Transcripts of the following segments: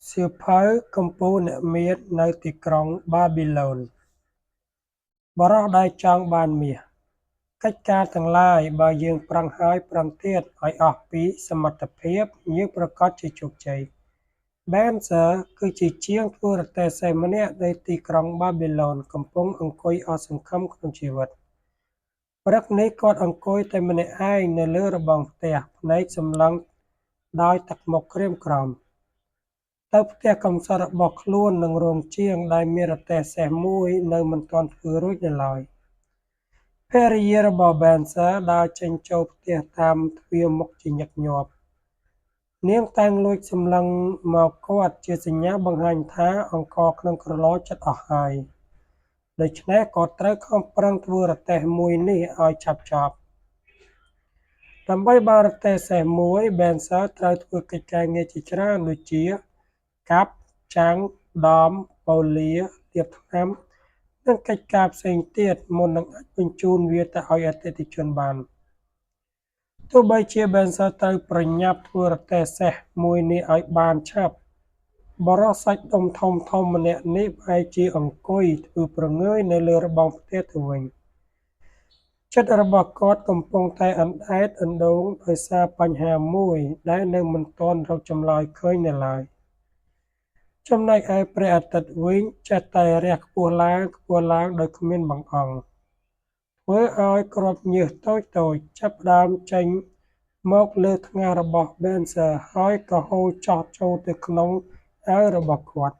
សៀវភៅកំពូលអ្នកមាននៅទីក្រុងបាប៊ីឡូន បុរសដែលចង់បានមាស កិច្ចការទាំងឡាយបើយើងប្រឹងហើយប្រឹងទៀតឲ្យអស់ពីសមត្ថភាពយើងប្រាកដជាជោគជ័យ Benzer គឺជាជាងធ្វើរទេះសេះម្នាក់នៅទីក្រុងបាប៊ីឡូនកំពុងអង្គុយអស់សង្ឃឹមក្នុងជីវិត ព្រឹកនេះគាត់អង្គុយតែម្នាក់ឯងនៅលើរបងផ្ទះភ្នែកសម្លឹងដោយទឹកមុខក្រៀមក្រំ ទៅផ្ទះកំសត់របស់ខ្លួននិងរោងជាងដែលមានរទេះសេះមួយនៅមិនទាន់ធ្វើរួចនៅឡើយ ភរិយារបស់ Benzer ដើរចេញចូលផ្ទះតាមទ្វារមុខជាញឹកញាប់ នាងតែងលួចសម្លឹងមកគាត់ជាសញ្ញាបង្ហាញថាអង្ករក្នុងក្រឡជិតអស់ហើយ ដូច្នេះក៏ត្រូវខំប្រឹងធ្វើរទេះមួយនេះឲ្យឆាប់ចប់ ដើម្បីបានរទេះសេះមួយ Benzer ត្រូវធ្វើកិច្ចការងារជាច្រើនដូចជា កាប់ ចាំង ដំ ប៉ូលា លាបថ្នាំ និងកិច្ចការផ្សេងទៀតមុននឹងអាចបញ្ជូនវាទៅឲ្យអតិថិជនបាន ទោះបីជា Benzer ត្រូវប្រញាប់ធ្វើរទេះសេះមួយនេះឲ្យបានឆាប់ បុរសសាច់ដុំធំៗម្នាក់នេះបែរជាអង្គុយធ្វើព្រងើយនៅលើរបងផ្ទះទៅវិញ ចិត្តរបស់គាត់កំពុងតែអណ្ដែតអណ្ដូងដោយសារបញ្ហាមួយដែលនៅមិនទាន់រកចម្លើយឃើញនៅឡើយ ចំណែកឯព្រះអាទិត្យវិញចេះតែរះខ្ពស់ឡើងខ្ពស់ឡើងដោយគ្មានបង្អង់ ធ្វើឲ្យគ្រាប់ញើសតូចៗចាប់ផ្ដើមចេញមកលើថ្ងាសរបស់ Benzer ហើយក៏ហូរចុះចូលទៅក្នុងអាវរបស់គាត់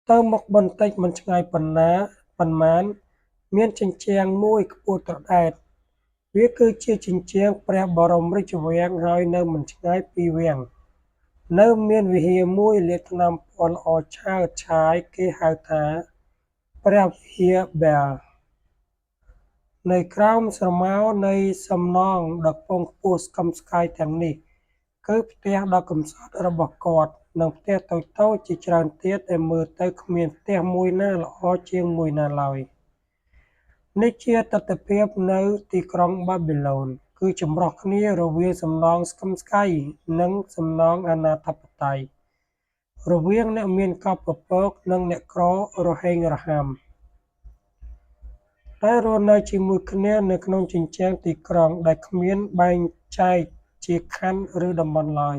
ទៅមុខបន្តិចមិនឆ្ងាយប៉ុណ្ណាប៉ុន្មាន មានជញ្ជាំងមួយខ្ពស់ត្រដែត វាគឺជាជញ្ជាំងព្រះបរមរាជវាំងហើយនៅមិនឆ្ងាយពីវាំង នៅមានវិហារមួយលាបថ្នាំពណ៌ល្អឆើតឆាយគេហៅថា ព្រះវិហារបែល នៅក្រោមស្រមោលនៃសំណង់ដ៏ខ្ពង់ខ្ពស់ស្កឹមស្កៃទាំងនេះ គឺផ្ទះដ៏កម្សត់របស់គាត់ និងផ្ទះតូចៗជាច្រើនទៀតដែលមើលទៅគ្មានផ្ទះមួយណាល្អជាងមួយណាឡើយ នេះជាទិដ្ឋភាពនៅទីក្រុងបាប៊ីឡូន គឺចម្រុះគ្នារវាងសំណង់ស្កឹមស្កៃនិងសំណង់អនាធិបតេយ្យ រវាងអ្នកមានកប់ពពកនិងអ្នកក្ររហេងរហាម ដែលរស់នៅជាមួយគ្នានៅក្នុងជញ្ជាំងទីក្រុងដែលគ្មានបែងចែកជាខណ្ឌឬតំបន់ឡើយ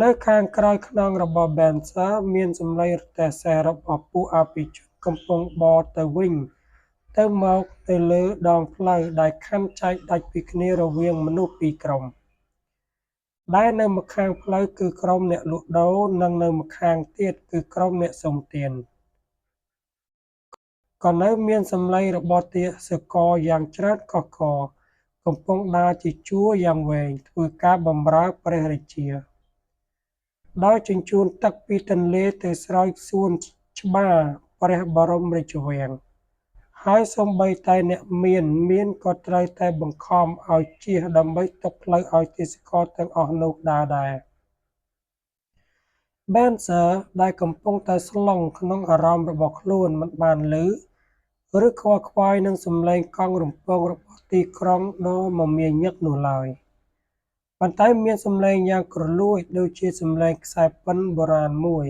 នៅខាងក្រោយខ្នងរបស់ Benzer មានសំឡេងរទេះសេះរបស់ពួកអភិជនកំពុងបរទៅវិញទៅមកនៅលើដងផ្លូវដែលខណ្ឌចែកដាច់ពីគ្នារវាងមនុស្សពីរក្រុម ដែលនៅម្ខាងផ្លូវគឺក្រុមអ្នកលក់ដូរនិងនៅម្ខាងទៀតគឺក្រុមអ្នកសុំទាន ក៏នៅមានសំឡេងរបស់ទាសករយ៉ាងច្រើនកុះករកំពុងដើរជាជួរយ៉ាងវែងធ្វើការបម្រើព្រះរាជា ដោយជញ្ជូនទឹកពីទន្លេទៅស្រោចសួនច្បារព្រះបរមរាជវាំង ហើយសូម្បីតែអ្នកមានមានក៏ត្រូវតែបង្ខំឲ្យជៀសដើម្បីទុកផ្លូវឲ្យទាសករទាំងអស់នោះដើរដែរ Benzer ដែលកំពុងតែស្លុងក្នុងអារម្មណ៍របស់ខ្លួនមិនបានឮ ឬខ្វល់ខ្វាយនឹងសំឡេងកង់រំពងរបស់ទីក្រុងដ៏មមាញឹកនោះឡើយ ប៉ុន្តែមានសំឡេងយ៉ាងគ្រលួចដូចជាសំឡេងខ្សែពិនបុរាណមួយ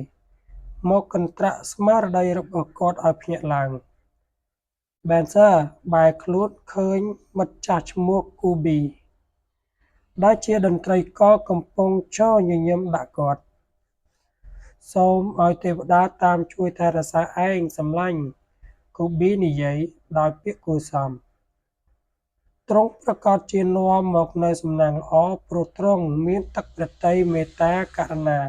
មកកន្ត្រាក់ស្មារតីរបស់គាត់ឲ្យភ្ញាក់ឡើង Benzer បែរខ្លួនឃើញមិត្តចាស់ឈ្មោះគូប៊ី ដែលជាតន្ត្រីករកំពុងឈរញញឹមដាក់គាត់ សូមឲ្យទេវតាតាមជួយថែរក្សាឯងសម្លាញ់ គូប៊ីនិយាយដោយពាក្យគួរសម ទ្រង់ប្រាកដជានាំមកនូវសំណាងល្អព្រោះទ្រង់មានទឹកព្រះទ័យមេត្តាករុណា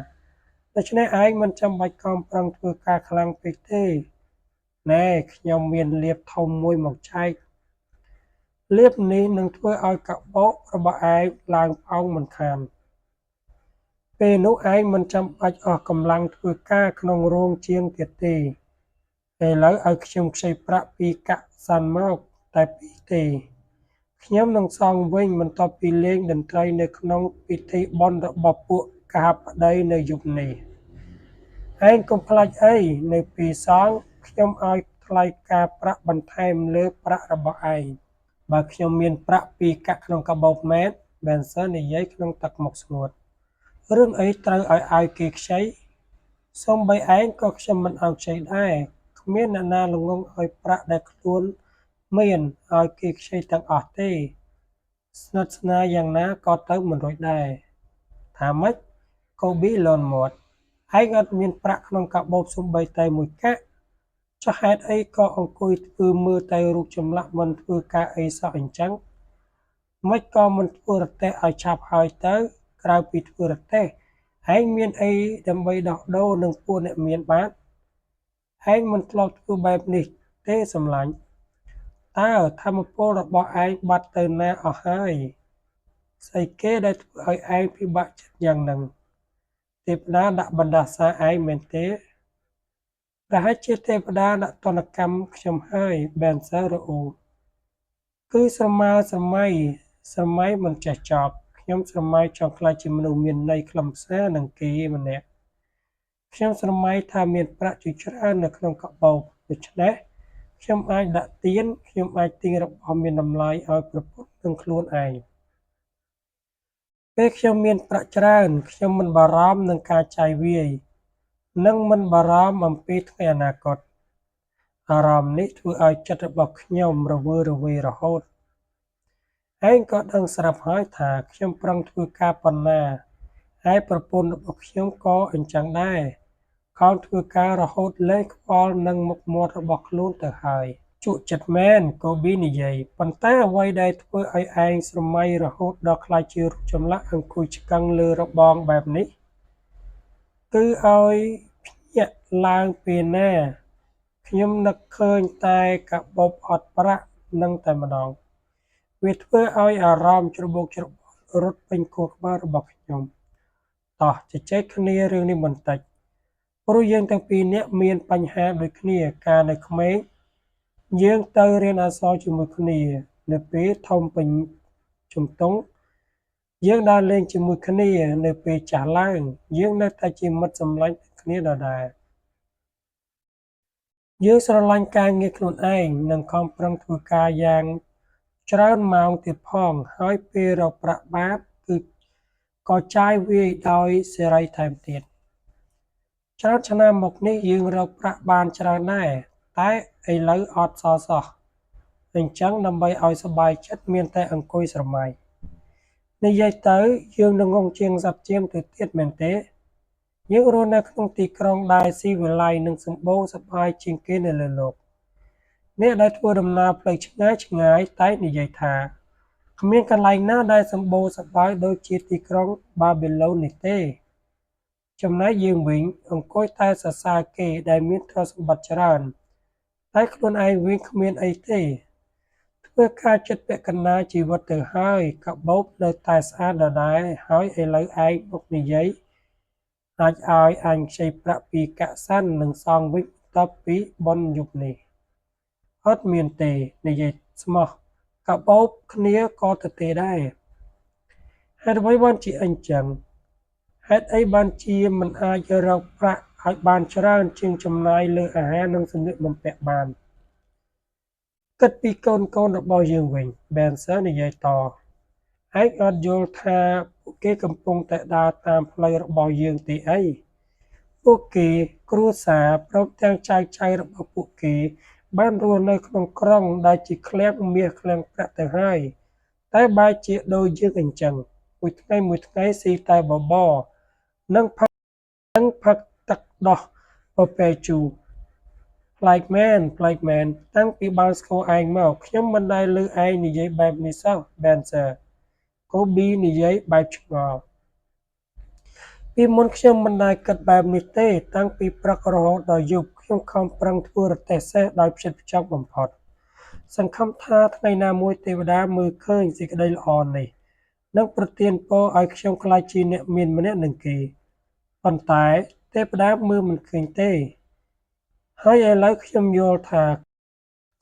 ដូច្នេះឯងមិនចាំបាច់ខំប្រឹងធ្វើការខ្លាំងពេកទេ ណែខ្ញុំមានលាភធំមួយមកចែក លាភនេះនឹងធ្វើឲ្យកាបូបរបស់ឯងឡើងប៉ោងមិនខាន ពេលនោះឯងមិនចាំបាច់អស់កម្លាំងធ្វើការក្នុងរោងជាងទៀតទេ ឥឡូវឲ្យខ្ញុំខ្ចីប្រាក់ពីកាក់សិនមកតែពីរទេ ខ្ញុំនឹងសងវិញបន្ទាប់ពីលេងតន្ត្រីនៅក្នុងពិធីបុណ្យរបស់ពួកគហបតីនៅយប់នេះ ឯងកុំខ្លាចអី នៅពេលសងខ្ញុំឲ្យថ្លៃការប្រាក់បន្ថែមលើប្រាក់របស់ឯង បើខ្ញុំមានប្រាក់ពីរកាក់ក្នុងកាបូបមែន Benzer និយាយក្នុងទឹកមុខស្ងួត រឿងអីត្រូវឲ្យអាវគេខ្ចី សូម្បីឯងក៏ខ្ញុំមិនឲ្យខ្ចីដែរ គ្មានអ្នកណាល្ងង់ឲ្យប្រាក់ដែលខ្លួនមានឲ្យគេខ្ចីទាំងអស់ទេ ស្និទ្ធស្នាលយ៉ាងណាក៏ទៅមិនរួចដែរ ថាម៉េច? កូប៊ីលាន់មាត់ ឯងអត់មានប្រាក់ក្នុងកាបូបសូម្បីតែមួយកាក់ ចុះហេតុអីក៏អង្គុយធ្វើមើលតែរូបចម្លាក់មិនធ្វើការអីសោះអញ្ចឹង ម៉េចក៏មិនធ្វើរទេះឲ្យឆាប់ហើយទៅ ក្រៅពីធ្វើរទេះ ឯងមានអីដើម្បីដោះដូរនឹងពួកអ្នកមានបាន ឯងមិនធ្លាប់ធ្វើបែបនេះទេសម្លាញ់ តើថាមពលរបស់ឯងបាត់ទៅណាអស់ហើយ ស្អីគេដែលធ្វើឲ្យឯងពិបាកចិត្តយ៉ាងហ្នឹង ទេពតាដាក់បណ្ដាសាឯងមែនទេ ប្រហែលជាទេវតាដាក់ទណ្ឌកម្មខ្ញុំហើយ បែនសឺរអ៊ូ គឺស្រមើស្រមៃស្រមៃមិនចេះចប់ ខ្ញុំស្រមៃចង់ក្លាយជាមនុស្សមានន័យខ្លឹមសារនឹងគេម្នាក់ ខ្ញុំស្រមៃថាមានប្រាក់ជាច្រើននៅក្នុងកាបូប ដូច្នេះខ្ញុំអាចដាក់ទាន ខ្ញុំអាចទិញរបស់មានតម្លៃឲ្យប្រពន្ធនិងខ្លួនឯង ពេលខ្ញុំមានប្រាក់ច្រើន ខ្ញុំមិនបារម្ភនឹងការចាយវាយ និងមិនបារម្ភអំពីថ្ងៃអនាគត អារម្មណ៍នេះធ្វើឲ្យចិត្តរបស់ខ្ញុំរវើរវាយរហូត ឯងក៏ដឹងស្រាប់ហើយថាខ្ញុំប្រឹងធ្វើការប៉ុណ្ណា ឯប្រពន្ធរបស់ខ្ញុំក៏អញ្ចឹងដែរ ខំធ្វើការរហូតលែងខ្វល់នឹងមុខមាត់របស់ខ្លួនទៅហើយ ជក់ចិត្តមែនកូប៊ីនិយាយ ប៉ុន្តែអ្វីដែលធ្វើឲ្យឯងស្រមៃរហូតដល់ក្លាយជារូបចម្លាក់អង្គុយឆ្កឹងលើរបងបែបនេះ គឺឲ្យភ្ញាក់ឡើងពេលណា ខ្ញុំនឹកឃើញតែកាបូបអត់ប្រាក់នឹងតែម្ដង វាធ្វើឲ្យអារម្មណ៍ច្របូកច្របល់រត់ពេញខួរក្បាលរបស់ខ្ញុំ តោះជជែកគ្នារឿងនេះបន្តិច ព្រោះយើងទាំងពីរនាក់មានបញ្ហាដូចគ្នាកាលនៅក្មេង យើងទៅរៀនអក្សរជាមួយគ្នា នៅពេលធំពេញជំទង់ យើងដើរលេងជាមួយគ្នា នៅពេលចាស់ឡើង យើងនៅតែជាមិត្តសម្លាញ់គ្នាដដែល យើងស្រឡាញ់ការងារខ្លួនឯង និងខំប្រឹងធ្វើការយ៉ាងច្រើនម៉ោងទៀតផង ហើយពេលរកប្រាក់បានគឺក៏ចាយវាយដោយសេរីថែមទៀត ច្រើនឆ្នាំមកនេះយើងរកប្រាក់បានច្រើនដែរ តែឥឡូវអត់សល់សោះ អញ្ចឹងដើម្បីឲ្យសប្បាយចិត្តមានតែអង្គុយស្រមៃ និយាយទៅយើងល្ងង់ជាងសត្វចៀមទៅទៀតមែនទេ យើងរស់នៅក្នុងទីក្រុងដែលស៊ីវិល័យនិងសម្បូរសប្បាយជាងគេនៅលើលោក អ្នកដែលធ្វើដំណើរផ្លូវឆ្ងាយឆ្ងាយតែងនិយាយថា គ្មានកន្លែងណាដែលសម្បូរសប្បាយដូចជាទីក្រុងបាប៊ីឡូននេះទេ ចំណែកយើងវិញអង្គុយតែសរសើរគេដែលមានទ្រព្យសម្បត្តិច្រើន តែខ្លួនឯងវិញគ្មានអីទេ ធ្វើការជិតពាក់កណ្ដាលជីវិតទៅហើយ កាបូបនៅតែស្អាតដដែល ហើយឥឡូវឯងមកនិយាយអាចឲ្យអញខ្ចីប្រាក់ពីកាក់សាន់និងសងវិញបន្ទាប់ពីបុណ្យយប់នេះ អត់មានទេ និយាយស្មោះកាបូបគ្នាក៏ទទេដែរ ហេតុអ្វីបានជាអញ្ចឹង ហេតុអីបានជាមិនអាចរកប្រាក់ឲ្យបានច្រើនជាងចំណាយលើអាហារនិងសម្លៀកបំពាក់បាន គិតពីកូនៗរបស់យើងវិញ បែនសឺនិយាយត ឯងអត់យល់ថាពួកគេកំពុងតែដើរតាមផ្លូវរបស់យើងទេអី ពួកគេគ្រួសារព្រមទាំងចៅៗរបស់ពួកគេបានរស់នៅក្នុងក្រុងដែលជាឃ្លាំងមាសឃ្លាំងប្រាក់ទៅហើយ តែបែរជាដូចយើងអញ្ចឹង មួយថ្ងៃមួយថ្ងៃស៊ីតែបបរនិងផឹកនិងផឹកទឹកដោះពពែជូរ ប្លែកមែន ប្លែកមែន តាំងពីបានស្គាល់ឯងមក ខ្ញុំមិនដែលឮឯងនិយាយបែបនេះសោះ បែនសឺ កូប៊ីនិយាយបែបឆ្ងល់ ពីមុនខ្ញុំមិនដែលគិតបែបនេះទេ តាំងពីព្រឹករហូតដល់យប់ ខ្ញុំខំប្រឹងធ្វើរទេះសេះដោយផ្ចិតផ្ចង់បំផុត សង្ឃឹមថាថ្ងៃណាមួយទេវតាមើលឃើញសេចក្តីល្អនេះ និងប្រទានពរឲ្យខ្ញុំក្លាយជាអ្នកមានម្នាក់នឹងគេ ប៉ុន្តែទេវតាមើលមិនឃើញទេ ហើយឥឡូវខ្ញុំយល់ថា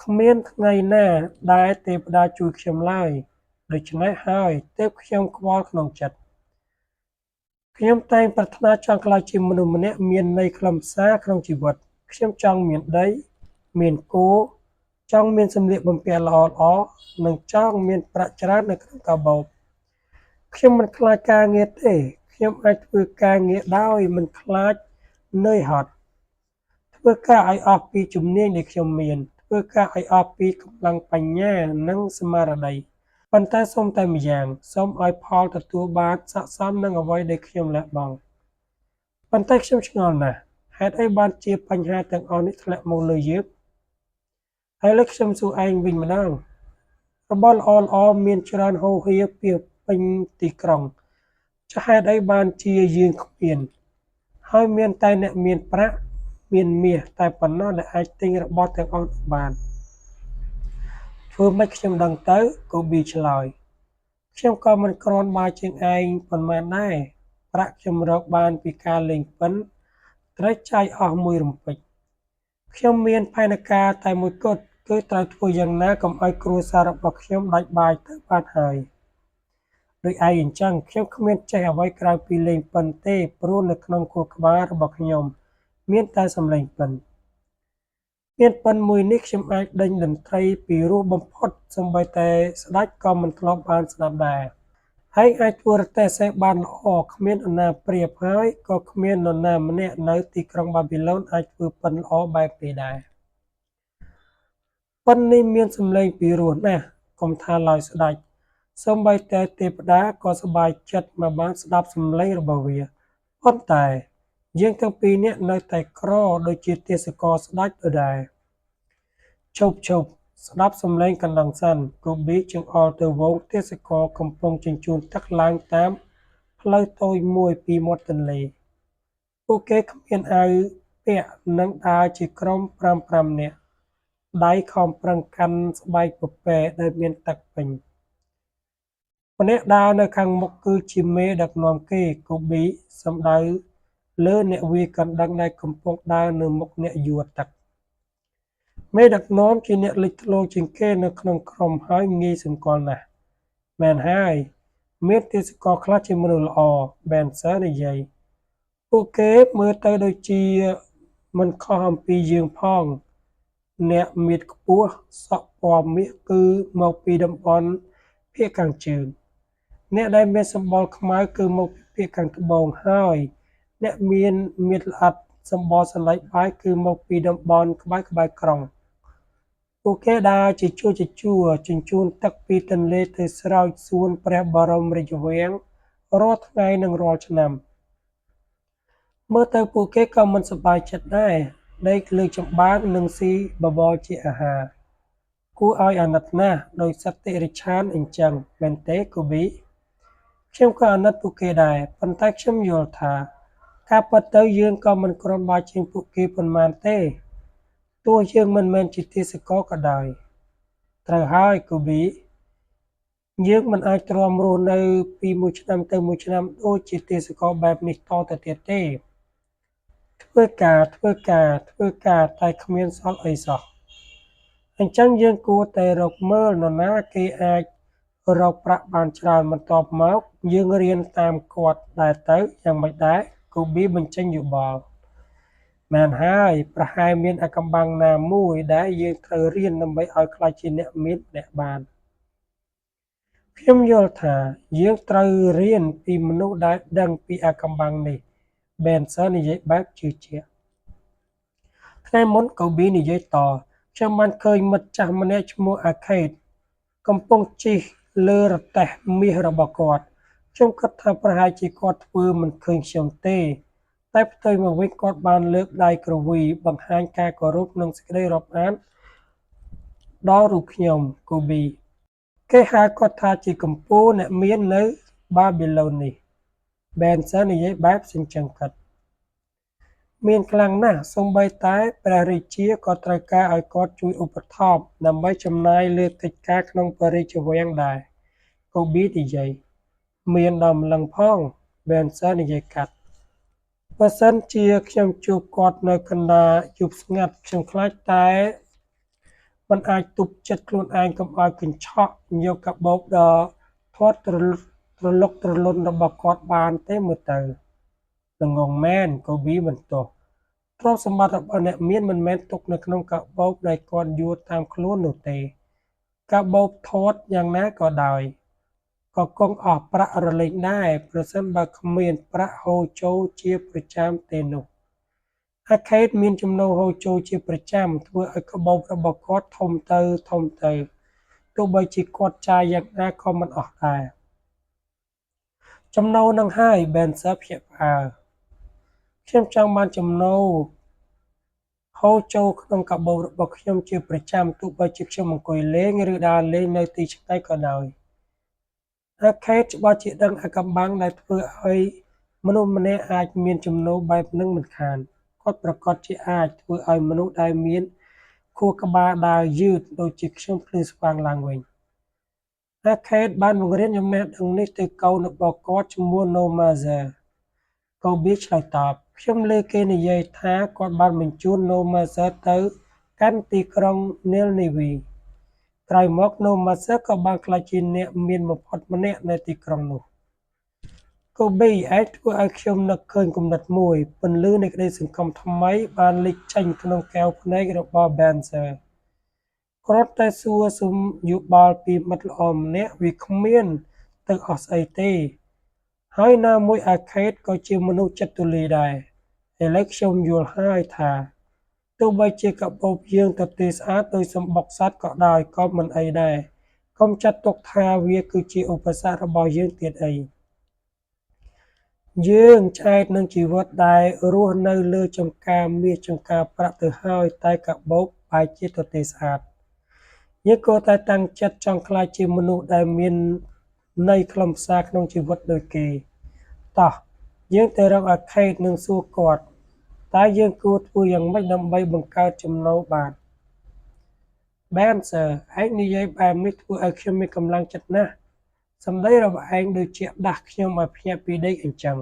គ្មានថ្ងៃណាដែលទេវតាជួយខ្ញុំឡើយ ដូច្នេះហើយទើបខ្ញុំខ្វល់ក្នុងចិត្ត ខ្ញុំតែងប្រាថ្នាចង់ក្លាយជាមនុស្សម្នាក់មានន័យខ្លឹមសារក្នុងជីវិត ខ្ញុំចង់មានដី មានគោ ចង់មានសម្លៀកបំពាក់ល្អៗ និងចង់មានប្រាក់ច្រើននៅក្នុងកាបូប ខ្ញុំមិនខ្លាចការងារទេ ខ្ញុំអាចធ្វើការងារដោយមិនខ្លាចនឿយហត់ ធ្វើការឲ្យអស់ពីជំនាញដែលខ្ញុំមាន ធ្វើការឲ្យអស់ពីកម្លាំងបញ្ញានិងស្មារតី ប៉ុន្តែសូមតែម្យ៉ាង សូមឲ្យផលទទួលបានស័ក្តិសមនឹងអ្វីដែលខ្ញុំលះបង់ ប៉ុន្តែខ្ញុំឆ្ងល់ណាស់ ហេតុអីបានជាបញ្ហាទាំងអស់នេះធ្លាក់មកលើយើង ឥឡូវខ្ញុំសួរឯងវិញម្ដង របស់ល្អៗមានច្រើនហូរហៀរពាសពេញទីក្រុង ចុះហេតុអីបានជាយើងគ្មាន ហើយមានតែអ្នកមានប្រាក់មានមាសតែប៉ុណ្ណោះដែលអាចទិញរបស់ទាំងអស់នោះបាន ធ្វើម៉េចខ្ញុំដឹងទៅ កូប៊ីឆ្លើយ ខ្ញុំក៏មិនគ្រាន់បើជាងឯងប៉ុន្មានដែរ ប្រាក់ខ្ញុំរកបានពីការលេងពិន ត្រូវចាយអស់មួយរំពេច ខ្ញុំមានផែនការតែមួយគត់ គឺត្រូវធ្វើយ៉ាងណាកុំឲ្យគ្រួសាររបស់ខ្ញុំដាច់បាយទៅបានហើយ ដូចឯងអញ្ចឹង ខ្ញុំគ្មានចេះអ្វីក្រៅពីលេងពិណទេព្រោះនៅក្នុងខួរក្បាលរបស់ខ្ញុំមានតែសំឡេងពិណ មានពិណមួយនេះខ្ញុំអាចដេញតន្ត្រីពីរោះបំផុតសូម្បីតែស្ដេចក៏មិនធ្លាប់បានស្ដាប់ដែរ ឯងអាចធ្វើរទេះសេះបានល្អគ្មាននរណាប្រៀបហើយក៏គ្មាននរណាម្នាក់នៅទីក្រុងបាប៊ីឡូនអាចធ្វើពិណល្អបែបនេះដែរ ពិណនេះមានសំឡេងពីរោះណាស់ កុំថាឡើយស្ដេច សូម្បីតែទេវតាក៏សប្បាយចិត្តមកបានស្ដាប់សំឡេងរបស់វា ប៉ុន្តែយើងទាំងពីរនាក់នៅតែក្រដូចជាទាសករស្ដេចដដែល ឈប់ឈប់ស្ដាប់សំឡេងកណ្ដឹងសិន កូប៊ីចង្អុលទៅហ្វូងទាសករកំពុងជញ្ជូនទឹកឡើងតាមផ្លូវតូចមួយពីមាត់ទន្លេ ពួកគេគ្មានអាវពាក់និងដើរជាក្រុមប្រាំៗនាក់ ដៃខំប្រឹងកាន់ស្បែកពពែដែលមានទឹកពេញ ម្នាក់ដើរនៅខាងមុខគឺជាមេដឹកនាំគេ កូប៊ីសំដៅលើអ្នកវាយកណ្ដឹងដែលកំពុងដើរនៅមុខអ្នកយួរទឹក មេដឹកនាំជាអ្នកលេចធ្លោជាងគេនៅក្នុងក្រុមហើយងាយសម្គាល់ណាស់ មែនហើយ មានទាសករខ្លះជាមនុស្សល្អ បែនសឺនិយាយ ពួកគេមើលទៅដូចជាមិនខុសអំពីយើងផង អ្នកមាឌខ្ពស់សក់ពណ៌មាសគឺមកពីតំបន់ភាគខាងជើង អ្នកដែលមានសម្បុរខ្មៅគឺមកពីភាគខាងត្បូងហើយអ្នកមានមាឌល្អិតសម្បុរសណ្តែកបាយគឺមកពីតំបន់ក្បែរៗក្រុង ពួកគេដើរជាជួរៗជញ្ជូនទឹកពីទន្លេទៅស្រោចសួនព្រះបរមរាជវាំងរាល់ថ្ងៃនិងរាល់ឆ្នាំ មើលទៅពួកគេក៏មិនសប្បាយចិត្តដែរ ដេកលើចំបើងនិងស៊ីបបរជាអាហារ គួរឲ្យអាណិតណាស់ ដូចសត្វតិរច្ឆានអញ្ចឹង មែនទេកូប៊ី ខ្ញុំក៏អាណិតពួកគេដែរ ប៉ុន្តែខ្ញុំយល់ថា ការពិតទៅយើងក៏មិនគ្រាន់បើជាងពួកគេប៉ុន្មានទេ ទោះយើងមិនមែនជាទាសករក៏ដោយ ត្រូវហើយកូប៊ី យើងមិនអាចទ្រាំរស់នៅពីមួយឆ្នាំទៅមួយឆ្នាំដូចជាទាសករបែបនេះតទៅទៀតទេ ធ្វើការធ្វើការធ្វើការតែគ្មានសល់អីសោះ អញ្ចឹងយើងគួរតែរកមើលនរណាគេអាចរកប្រាក់បានច្រើនបន្ទាប់មកយើងរៀនតាមគាត់ដែរទៅយ៉ាងម៉េចដែរកូប៊ីបញ្ចេញយោបល់ មែនហើយប្រហែលមានអាថ៌កំបាំងណាមួយដែលយើងត្រូវរៀនដើម្បីឲ្យក្លាយជាអ្នកមានម្នាក់បាន ខ្ញុំយល់ថាយើងត្រូវរៀនពីមនុស្សដែលដឹងពីអាថ៌កំបាំងនេះ បែនសឺនិយាយបែបជឿជាក់ ថ្ងៃមុនកូប៊ីនិយាយត ខ្ញុំបានឃើញមិត្តចាស់ម្នាក់ឈ្មោះអាខេតកំពុងជិះលើរទេះមាសរបស់គាត់ ខ្ញុំគិតថាប្រហែលជាគាត់ធ្វើមិនឃើញខ្ញុំទេ តែផ្ទុយមកវិញគាត់បានលើកដៃគ្រវីបង្ហាញការគោរពនិងសេចក្តីរាប់អានដល់រូបខ្ញុំ កូប៊ី គេហៅគាត់ថាជាកំពូលអ្នកមាននៅបាប៊ីឡូននេះ បែនសឺនិយាយបែបសញ្ជឹងគិត មានខ្លាំងណាស់សូម្បីតែព្រះរាជាក៏ត្រូវការឲ្យគាត់ជួយឧបត្ថម្ភដើម្បីចំណាយលើកិច្ចការក្នុងព្រះរាជវាំងដែរ កូប៊ីនិយាយ មានដល់ម្លឹងផង បែនសឺនិយាយកាត់ បើសិនជាខ្ញុំជួបគាត់នៅកណ្ដាលយប់ស្ងាត់ខ្ញុំខ្លាចតែមិនអាចទប់ចិត្តខ្លួនឯងកុំឲ្យកញ្ឆក់យកកាបូបដ៏ធាត់ត្រលុកត្រលុនរបស់គាត់បានទេមើលទៅ ល្ងង់មែនកូប៊ីបន្ទោស ទ្រព្យសម្បត្តិរបស់អ្នកមានមិនមែនទុកនៅក្នុងកាបូបដែលគាត់យួរតាមខ្លួននោះទេ កាបូបធាត់យ៉ាងណាក៏ដោយ ក៏គង់អស់ប្រាក់រលែងដែរប្រសិនបើគ្មានប្រាក់ហូរចូលជាប្រចាំទេនោះ។ អាខេតមានចំណូលហូរចូលជាប្រចាំធ្វើឲ្យកាបូបរបស់គាត់ធំទៅធំទៅទោះបីជាគាត់ចាយយ៉ាងណាក៏មិនអស់ដែរចំណូលនឹងហើយ Benser ភ្ញាក់ផ្អើលខ្ញុំចង់បានចំណូលហូរចូលក្នុងកាបូបរបស់ខ្ញុំជាប្រចាំទោះបីជាខ្ញុំអង្គុយលេងឬដើរលេងនៅទីឆ្ងាយក៏ដោយអាខេតច្បាស់ជាដឹងអាកំបាំងដែលធ្វើឲ្យមនុស្សម្នាក់អាចមានចំណូលបែបនឹងមិនខានគាត់ប្រាកដជាអាចធ្វើឲ្យមនុស្សដែលមានខួរក្បាលដើរយឺតដូចជាខ្ញុំភ្លឺស្វាងឡើងវិញអាខេតបានបង្រៀនចំណេះដឹងនេះទៅកូនរបស់គាត់ឈ្មោះណូម៉ាហ្សែកូប៊ីឆ្លើយតបខ្ញុំឮគេនិយាយថាគាត់បានបញ្ជូនណូម៉ាហ្សែទៅកាន់ទីក្រុងនីលនីវីក្រោយមកណូម៉ាហ្សែក៏បានក្លាយជាអ្នកមានបំផុតម្នាក់នៅទីក្រុងនោះកូប៊ីឯងធ្វើឲ្យខ្ញុំនឹកឃើញគំនិតមួយពន្លឺនៃក្តីសង្ឃឹមថ្មីបានលេចចេញក្នុងកែវភ្នែករបស់ Benser គ្រាន់តែសួរសុំយោបល់ពីមិត្តល្អម្នាក់វាគ្មានទៅអស់ស្អីទេហើយណាមួយអាខេតក៏ជាមនុស្សចិត្តទូលាយដែរឥឡូវខ្ញុំយល់ហើយថាទោះបីជាកាបូបយើងទទេស្អាតដោយសម្បុកសត្វក៏ដោយក៏មិនអីដែរកុំចាត់ទុកថាវាគឺជាឧបសគ្គរបស់យើងទៀតអីយើងឆ្អែតនឹងជីវិតដែលរស់នៅលើចំការមាសចំការប្រាក់ទៅហើយតែកាបូបបែរជាទទេស្អាតយើងគួរតែតាំងចិត្តចង់ក្លាយជាមនុស្សដែលមានន័យខ្លឹមសារក្នុងជីវិតដូចគេតោះយើងទៅរកអាខេតនិងសួរគាត់តើយើងគួរធ្វើយ៉ាងម៉េចដើម្បីបង្កើតចំណូលបាន Benser ឯងនិយាយបែបនេះធ្វើឲ្យខ្ញុំមានកម្លាំងចិត្តណាស់សម្ដីរបស់ឯងដូចជាដាស់ខ្ញុំឲ្យភ្ញាក់ពីដេកអញ្ចឹង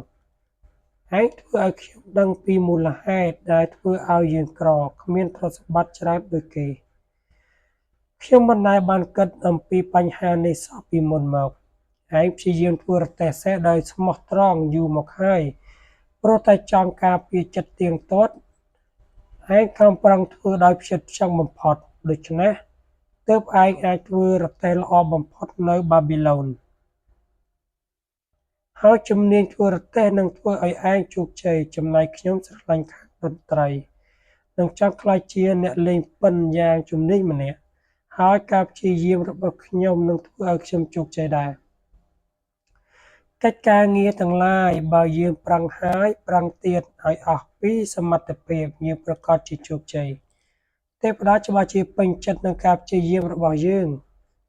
ឯងធ្វើឲ្យខ្ញុំដឹងពីមូលហេតុដែលធ្វើឲ្យយើងក្រគ្មានទ្រព្យសម្បត្តិច្រើនដូចគេខ្ញុំមិនដែលបានគិតអំពីបញ្ហានេះសោះពីមុនមកឯងព្យាយាមធ្វើរទេះសេះដោយស្មោះត្រង់យូរមកហើយព្រោះតែចង់ការពារចិត្តទៀងទាត់ឯងខំប្រឹងធ្វើដោយផ្ចិតផ្ចង់បំផុតដូច្នេះទើបឯងអាចធ្វើរទេះល្អបំផុតនៅបាប៊ីឡូនហើយជំនាញធ្វើរទេះនឹងធ្វើឲ្យឯងជោគជ័យចំណែកខ្ញុំស្រឡាញ់ខាងតន្ត្រីនិងចង់ក្លាយជាអ្នកលេងពិណយ៉ាងជំនាញម្នាក់ហើយការព្យាយាមរបស់ខ្ញុំនឹងធ្វើឲ្យខ្ញុំជោគជ័យដែរកិច្ចការងារទាំងឡាយបើយើងប្រឹងហើយប្រឹងទៀតឲ្យអស់ពីសមត្ថភាពយើងប្រាកដជាជោគជ័យទេវតាច្បាស់ជាពេញចិត្តនឹងការព្យាយាមរបស់យើង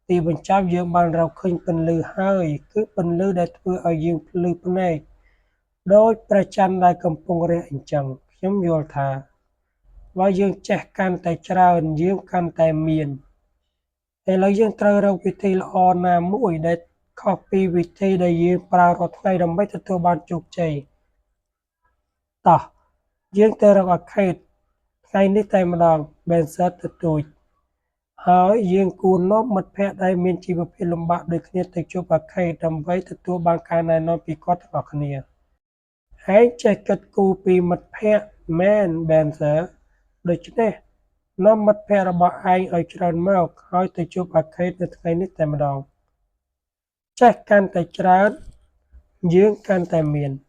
ទីបញ្ចប់យើងបានរកឃើញពន្លឺហើយគឺពន្លឺដែលធ្វើឲ្យយើងភ្លឺភ្នែកដោយព្រះច័ន្ទដែលកំពុងរះអញ្ចឹងខ្ញុំយល់ថាបើយើងចេះកាន់តែច្រើនយើងកាន់តែមានឥឡូវយើងត្រូវរកវិធីល្អណាមួយដែលខុសពីវិធីដែលយើងប្រើរាល់ថ្ងៃដើម្បីទទួលបានជោគជ័យតោះយើងទៅរកអាខេតថ្ងៃនេះតែម្ដង Benser ទទូចហើយយើងគួរនាំមិត្តភក្តិដែលមានជីវភាពលំបាកដូចគ្នាទៅជួបអាខេតដើម្បីទទួលបានការណែនាំពីគាត់ទាំងអស់គ្នាឯងចេះគិតគូរពីមិត្តភក្តិមែន Benser ដូច្នេះនាំមិត្តភក្តិរបស់ឯងឲ្យច្រើនមកហើយទៅជួបអាខេតនៅថ្ងៃនេះតែម្ដងចេះកាន់តែច្រើនយើងកាន់តែមាន។